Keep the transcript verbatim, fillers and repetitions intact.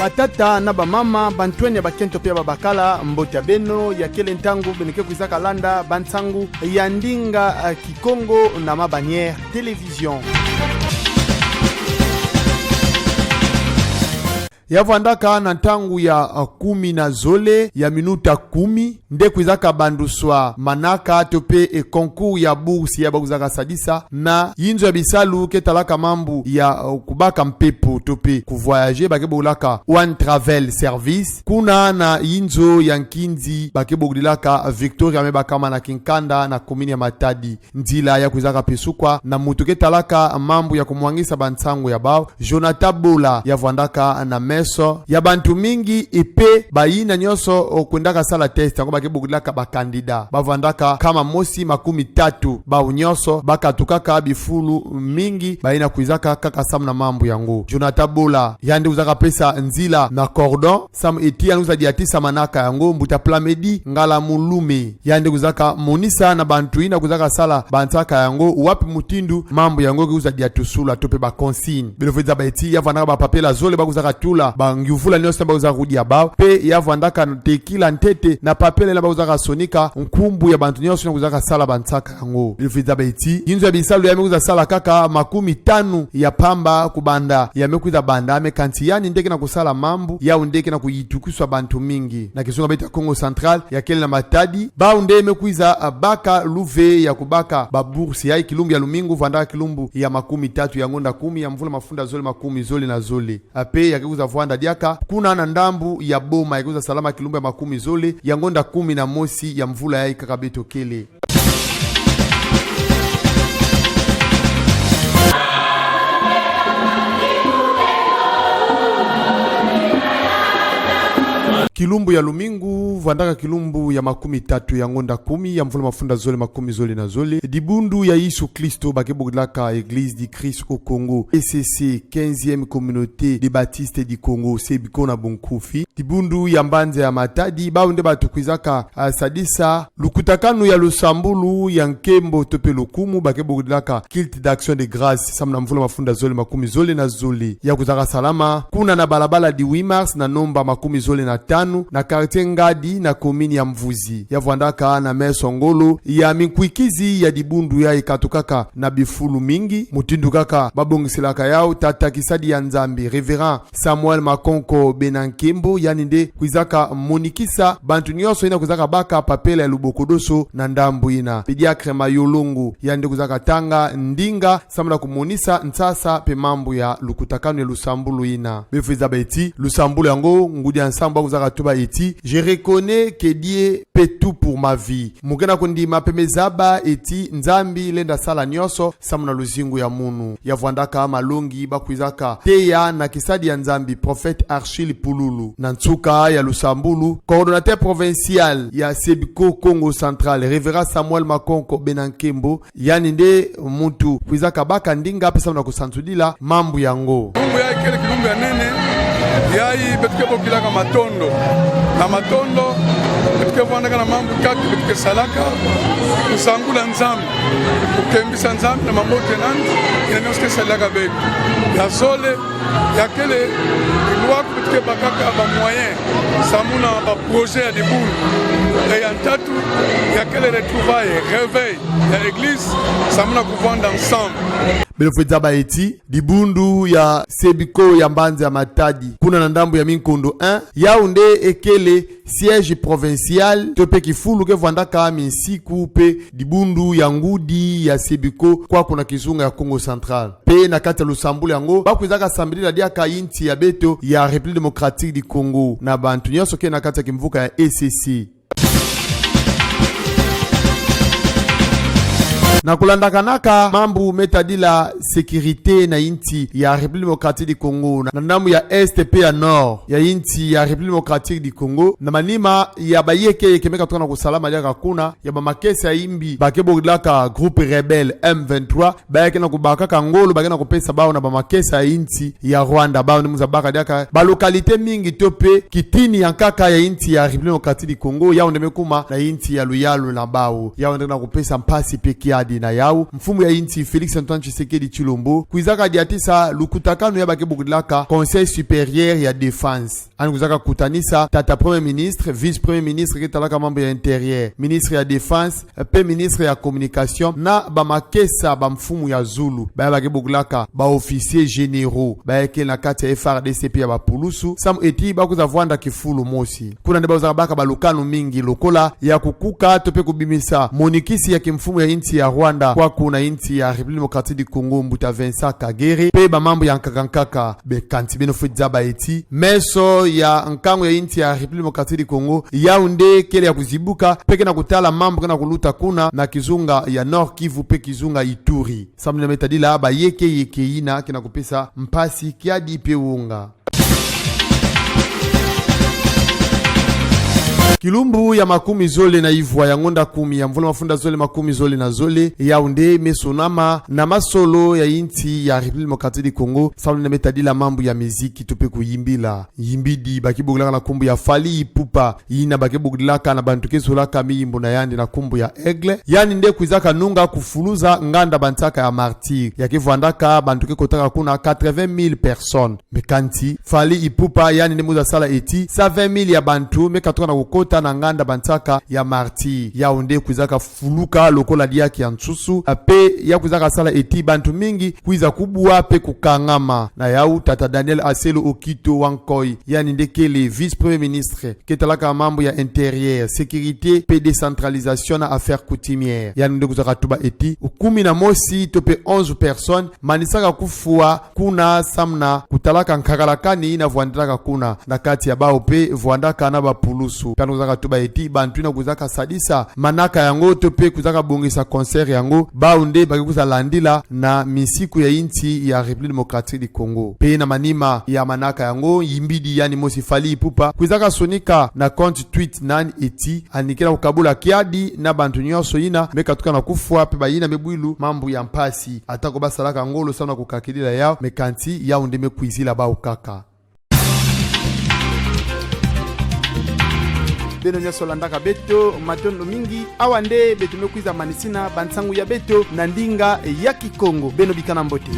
Batata na bamama, bantwenia ya bakento pe ya babakala, mbote ya beno, ya kele ntangu beno ke kwizaka landa bansangu ya ndinga, eh, Kikongo na Ma Bannière Télévision. Ya vwandaka na ntangu ya, uh, kumi na zole ya minuta kumi, nde kwizaka banduswa manaka to pe, eh, concours ya bourse ya ba kwizaka sadisa na yinzo ya bisalu ke talaka mambu ya, uh, kubaka mpepo to pe ku voyager, ba ke bokilaka One Travel Service. Kuna na yinzo ya nkinzi ba ke bokilaka Victoria me bakama na Kinkanda na commune ya Matadi. Nzila ya kwizaka pesukwa na muntu ke talaka mambu ya kumwangisa bansangu ya bawu, Jonathan Bola, ya vwandaka na meso ya bantu mingi, e pe bayina nyonso, o, kwendaka sala test, yango ba ke bokilaka ba candidats. Ba vwandaka nkama mosi makumi tatu, bawu nyonso ba katukaka bifulu mingi, bayina kwizaka kaka samu na mambu yango. Jonathan Bola, yandi kwizaka pesa nzila na cordon, samu eti yandi kwiza diatisa manaka yango, mbuta Plamedi Ngala Mulume. Yandi kwizaka monisa na bantu yina kwizaka sala bansaka yango, wapi mutindu mambu yango ke kwiza diatusula to pe ba consignes. Beno fwe zaba eti ya vwandaka ba papela zole ba kwizaka tula, ba ngiuvula nyonso ba kwizaka kudia bawu. Pe ya vwandaka tekila ntete na papela yina ba kwizaka sonika nkumbu ya bantu nyonso yina kwizaka sala bansaka yango. Beno fwe zaba eti yinzo ya bisalu ya me kwiza sala kaka makumi tanu ya pamba kubanda ya me kwiza banda, me kansi yandi nde ke na kusala mambu, yawu nde ke na kuyitukiswa bantu mingi. Na kizunga beto ya Kongo Central, ya kele na Matadi, bawu nde me kwiza, ah, baka luve ya kubaka ba bourse yayi. Kilumbu ya lumingu vwandaka kilumbu ya makumi tatu ya ngonda kumi ya mvula mafunda zole makumi zole na zole. Ah, pe ya ke kwiza vwanda diaka kuna na ndambu ya Boma, ya ke kwiza salama kilumbu ya makumi zole ya ngonda kumi na mosi ya mvula yayi kaka beto kele. Kilumbu ya lumingu vwandaka kilumbu ya makumi tatu ya ngonda kumi ya mvula mafunda zole makumi zole na zole, dibundu ya Yesu Kristo ba ke bokilaka Église du Christ au Congo, E C C, quinzième Communauté des Baptistes du Congo, SEBCO na bunkufi, dibundu ya mbanza ya Matadi, bawu nde bato kwizaka, ah, sadisa lukutakanu ya lusambulu ya nkembo to pe lukumu, ba ke bokilaka culte d'action de grâce, samu na mvula mafunda zole makumi zole na zole, ya kwizaka salama kuna na balabala du huit mars na nomba makumi zole na tanu na quartier Ngadi na commune ya Mvuzi. Ya vwandaka na meso ngolo ya minkwikizi ya dibundu yayi katukaka na bifulu mingi, mutindu kaka ba bongiselaka yawu tata kisadi ya Nzambi, Révérend Samuel Makonko Bena Nkembo, yandi nde kwizaka monikisa bantu nyonso yina kwizaka baka papela ya lubokodoso na ndambu yina. Pe diacre Mayolongo, yandi nde kwizaka tanga ndinga samu na kumonisa nsasa pe mambu ya lukutakanu ya lusambulu yina. Beno fwe zaba eti lusambulu yango, ngudi ya nsangu ba kwizaka tuba eti: Je reconnais que Dieu peut tout pour ma vie. Mu ke na kundima pe me zaba eti Nzambi lenda sala nyonso samu na luzingu ya munu. Ya vwandaka malongi ba kwizaka teya na kisadi ya Nzambi, prophète Achille Pululu. Na nsuka ya lusambulu, coordonnateur provincial ya SEBCO Kongo Central, Révérend Samuel Makonko Bena Nkembo, yandi nde muntu kwizaka baka ndinga pe samu na kusansudila mambu yango. Kilumbu yayi kele kilumbu ya nene, yayi beto ke bokilaka matondo. Na matondo, beto ke vwandaka na mambu tatu beto ke salaka: kusangula Nzambi, kukembisa Nzambi na mambote nandi, yina nyonso ke salelaka beto. Ya zole, ya kele lwaku beto ke bakaka ba moyens samu na ba projets ya dibundu. E ya ntatu, ya kele retrouvailles, réveil ya église, samu na kuvwanda ensemble. Beno fwe zaba eti dibundu ya SEBCO ya mbanza ya Matadi, kuna na ndambu ya Minkondo un, yawu nde ekele siège provincial to pe kifulu ke vwandaka minsiku pe dibundu ya ngudi ya SEBCO kwaku na kizunga ya Kongo Central. Pe na kati ya lusambulu yango, ba kwizaka sambidila diaka insi ya beto ya République Démocratique du Congo na bantu nyonso ke na kati ya kimvuka ya E C C. Na kulandakanaka mambu me tadila sécurité na insi ya République Démocratique du Congo, na, na ndambu ya Est pe ya Nord ya insi ya République Démocratique du Congo, na manima ya bayekeyeke me katuka na kusalama diaka kuna, ya bamakesa ya imbi ba ke bokilaka groupe rebelle M vingt-trois, ba ya ke na kubakaka ngolo ba ke na kupesa bawu na bamakesa ya insi ya Rwanda. Bawu nde me kwiza baka diaka ba localités mingi to pe kitini ya nkaka ya insi ya République Démocratique du Congo, yawu nde me kuma na insi ya luyalu na bawu. Yawu nde na kupesa mpasi pe kiadi. Na yau, mfumu ya insi Félix Antoine Tshisekedi Tshilombo kwizaka diatisa lukutakanu ya ba ke bokudilaka Conseil supérieur ya défense. Yandi kwizaka kutanisa tata Premier Ministre, Vice-Premier Ministre ke talaka mambu ya Intérieur, Ministre ya Défense, pe Ministre ya Communication, na bamakesa ba mfumu ya zulu, baya ba ke bokudilaka ba officiers généraux, baya kele na kati ya F A R D C pe ya bapulusu, samu eti bakwiza vwanda kifulu mosi. Kuna nde bakwizaka baka balukanu mingi lokola ya kukuka to pe kubimisa monikisi ya kimfumu ya insi ya Rwanda kwaku na insi ya République Démocratique du Congo, mbuta Vincent Kamerhe, pe ba mambu ya nkaka nkaka. Be kansi beno fweti zaba eti meso ya nkangu ya insi ya République Démocratique du Congo, yau nde kele ya kuzibuka, pe ke na kutala mambu ke na kuluta kuna na kizunga ya Nord-Kivu pe kizunga Ituri. Samu na me tadila bayekeyeke yina ke na kupesa mpasi, kiadi pe wonga. Kilumbu ya makumi zole na ivwa ya ngonda kumi ya mvula mafunda zole makumi zole na zole, yau nde me sonama na masolo ya insi ya République Démocratique du Congo, samu na me tadila mambu ya miziki to pe kuyimbila. Yimbidi ba ke bokudilaka na nkumbu ya Fally Ipupa, yina ba ke bokudilaka na bantu ke zolaka miyimbo na yandi na nkumbu ya Aigle, yandi nde kwizaka nunga kufuluza nganda bansaka ya Martyrs, ya ke vwandaka bantu ke kotaka kuna quatre-vingt mille personnes. Me kansi Fally Ipupa yandi nde me kwiza sala eti cent vingt mille ya bantu me katuka na kukota na nganda bansaka ya Martyrs. Yau nde kwizaka fuluka lokola diaki ya nsusu, pe ya kwizaka sala eti bantu mingi kwiza kubwa pe kukangama. Na yau tata Daniel Aselo Okito wa Nkoy, yandi nde kele Vice-Premier Ministre ke talaka mambu ya Intérieur, Sécurité pe Décentralisation na Affaires coutumières, yandi nde kwizaka tuba eti kumi na mosi to pe onze personnes manisaka kufwa kuna samu na kutalaka nkakalakani yina vwandilaka kuna na kati ya bau pe vwandaka na bapulusu. Pe yandi kwizaka tuba eti bantu yina kwizaka sadisa manaka yango to pe kwizaka bongisa concert yango, bau nde ba ke kwiza landila na misiku ya insi ya République Démocratique du Congo. Pe na manima ya manaka yango, yimbidi yandi mosi Fally Ipupa kwizaka sonika na compte Twitter na yandi eti yandi ke na kukabula kiadi na bantu nyonso yina me katuka na kufwa pe bayina me bwilu mambu ya mpasi. Atako ba salaka ngolo samu na kukakidila yau, me kansi yau nde me kwizila bau kaka. Beno nyonso landaka beto, matondo mingi. Awa nde beto me kwiza manisina bansangu ya beto na ndinga ya Kikongo. Beno bikana mbote.